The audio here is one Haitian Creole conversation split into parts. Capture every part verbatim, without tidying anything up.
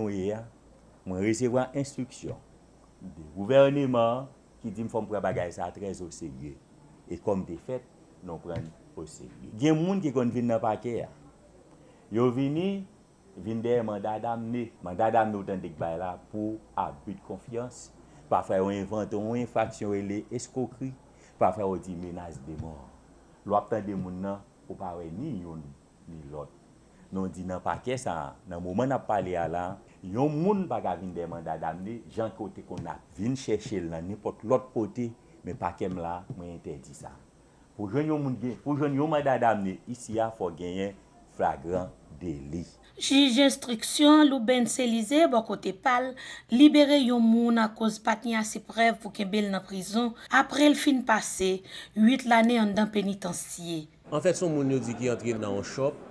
Mwen ye a, mwen resevwa enstriksyon de gouvèneman an ki di m fò m pran bagay sa a trè oserye. E kòm te fèt, nou pran l oserye. Gen moun ki konn vin nan pakè a. Yo vini, vin dèyè manda damne. Manda damne ou tande k bay la pou abi de konfyans. Pafwa yo envante yon enfraksyon rele eskwokri. Pafwa yo di menas de mò. Lè w ap tande moun nan, ou pa wè ni youn ni lòt. Nou di nan pakè sa a, nan moman n ap pale a la, yon moun pa ka vin dèyè manda damne, jan ke w te konn ap vin chèche l nan nenpòt lòt kote, men pakè m la, mwen entèdi sa. Pou jwenn yon moun gen, pou jwenn yon manda damne isi a, fò genyen flagran deli. Jij enstriksyon Loubens Elysée, bò kote pa l, libere yon moun akoz pa t gen ase prèv pou kenbe l nan prizon apre l fin pase uit lane anndan penitansye. Anfèt, se yon moun yo di ki antre nan yon shop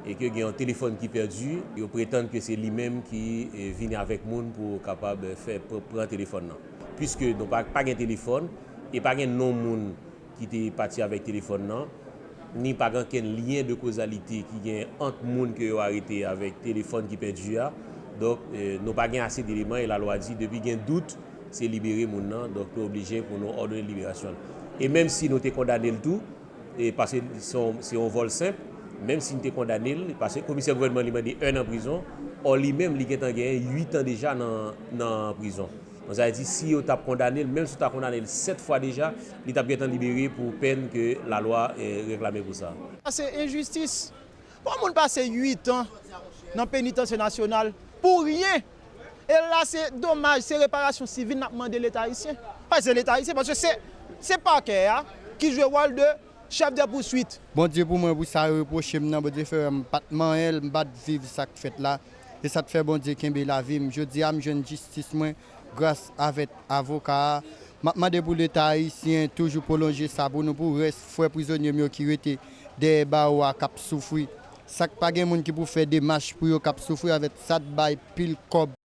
e ke gen yon telefòn ki pèdi. Yo pretann ke se li menm ki, eh, vini avèk moun pou kapab, eh, fè pr-, pran telefòn nan. Piske nou pa, pa gen telefòn e pa gen non moun ki te pati avèk telefòn nan, ni pa gen okenn lyen de kozalite ki gen ant moun ke yo arete avèk telefòn ki pèdi a. Donk, eh, nou pa gen ase de eleman e lalwa di depi gen dout, se libere moun nan. Donk, nou oblije pou nou òdone liberasyon l. E menm si nou te kondane l tou, e paske se yon, se yon vòl senp, menm si n te kondane l, paske komisè gouvènman li mande en an prizon, ò li menm li gentan genyen uit an deja nan, nan prizon. Donk, sa vle di, si yo t ap kondane l, menm si yo ta kondane l sèt fwa deja, li t ap gentan libere pou pèn ke lalwa, eh, reklame pou sa. Sa se enjistis. Pou yon moun pase uit an nan penitansye nasyonal pou ryen, e la se domaj, se reparasyon sivil n ap mande Leta ayisyen. Pa se Leta ayisyen, paske se, se pakè a ki jwe wòl de chèf de pouswit. Bondye pou mwen, pou sa yo repwoche m nan, Bondye fè wè m pa t manyen l, m pa t viv sa k fèt la. E sa t fè Bondye kenbe lavi m. Jodi a, m jwenn jistis mwen gras avèk avoka a. M ap mande pou Leta ayisyen toujou pwolonje sa pou nou, pou rès frè prizonye m yo ki rete dèyè bawo a k ap soufri. Sa k pa gen moun ki pou fè demach pou yo k ap soufri avèk sa t bay pil kòb.